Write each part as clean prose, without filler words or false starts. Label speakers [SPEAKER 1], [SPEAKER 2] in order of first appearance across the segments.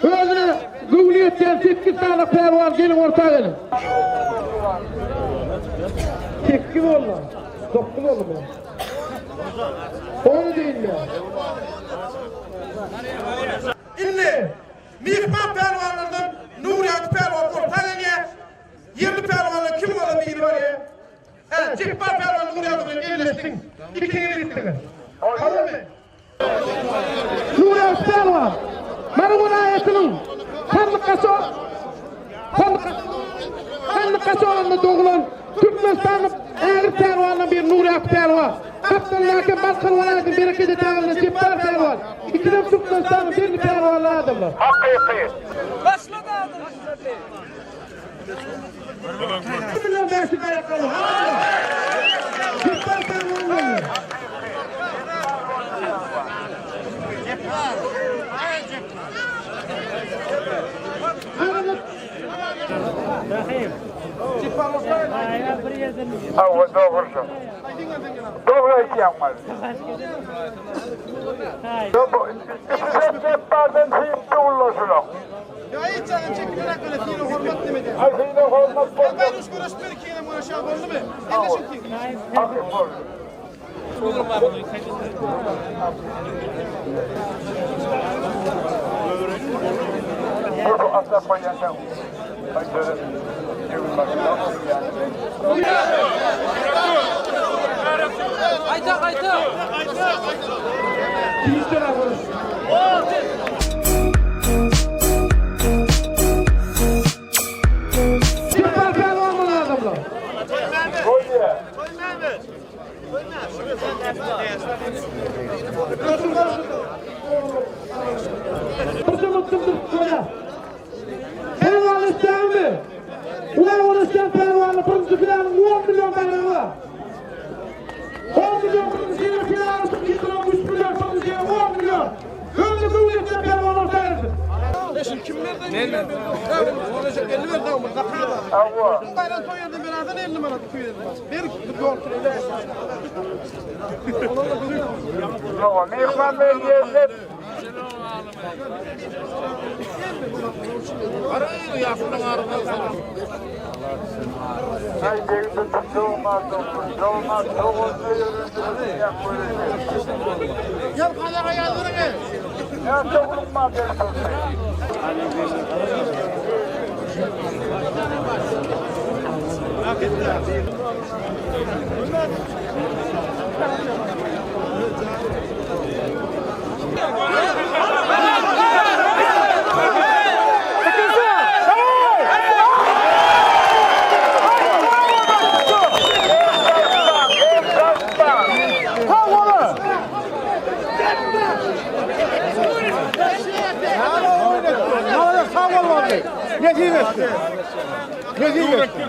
[SPEAKER 1] Özüne göwni ýetýän sekiz sany pälwan geliň orta geliň. Sekiz boldy. Dokuz boldy bu. Ony diýilýär.
[SPEAKER 2] Indi myhman pälwanlardan Nurýagdy pälwan orta gelýär. Ýerli pälwanlar kim bolsa biri barýar. Hä, Jepbar pälwan Nurýagdy bilen elleşdiň. Ikiňiz gitdiňiz. Kabulmy?
[SPEAKER 1] Nurýagdy pälwan Mary welaýatynyň Sandykgaç Sandykgaç obasynda doglan Türkmenistanyň ägirt pälwanlarynyň biri Nurýagdy pälwan. Gapdalyndaky Balkan welaýatynyň Bereket etrabyndan Jepbar pälwan. Ikisem Türkmenistanyň belli pälwanlary adamlar.
[SPEAKER 3] Hakyky. Hawa dogry şo. Dogry aýtýaň wal. Ikisem Jepbardan süýüp dugullaşylyk.
[SPEAKER 2] Ýa hiç ýaňy çekilmeräk böyle sylag hormat neme edýär.
[SPEAKER 3] Aý sylag hormat boldy.
[SPEAKER 2] Gaýduş göreşip bir ikiňem göreşýär boldumy? Elleşin ki.
[SPEAKER 3] Hakyk boldy. Dur bu aşak goýýan sen. Aý şöyle.
[SPEAKER 4] Gaýta gaýta.
[SPEAKER 1] Jepbar pälwan bolan adamlar.
[SPEAKER 3] Goýýa.
[SPEAKER 1] Birje mutdum durup bolýar. Pälwan isleýäňmi? Ulag göreşýän pälwany birinji finalyň 10 million baýragy bar. 10 million birinji ýere finala çykyp ýetiren 3 million, birinji ýere 10 million. Öňde göwün etýän pälwan orta gelsin.
[SPEAKER 3] Hawa. Ýoga, myhman men ýerlet. Ay degdi doğmaz doğmaz doğmaz
[SPEAKER 2] Gel kazaga ýazdyryn.
[SPEAKER 3] Ya doğulma
[SPEAKER 2] Nesip etsin. Nesip etsin.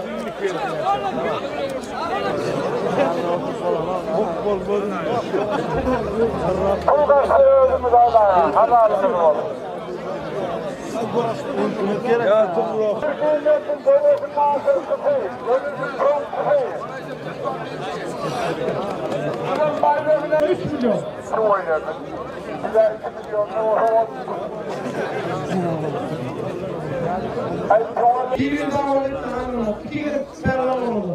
[SPEAKER 3] Pul kaçtı özümüz ala, halalımız olsun. Türkiye'nin devletin mahsusisi, devletin komşusu. Bunun bayramına
[SPEAKER 1] 3 milyon.
[SPEAKER 3] Kim oynadı? Bize 2 milyon ne olsa Ay, doğru.
[SPEAKER 1] Bir yıl daha oynatmadan iki gezek pälwan boldy.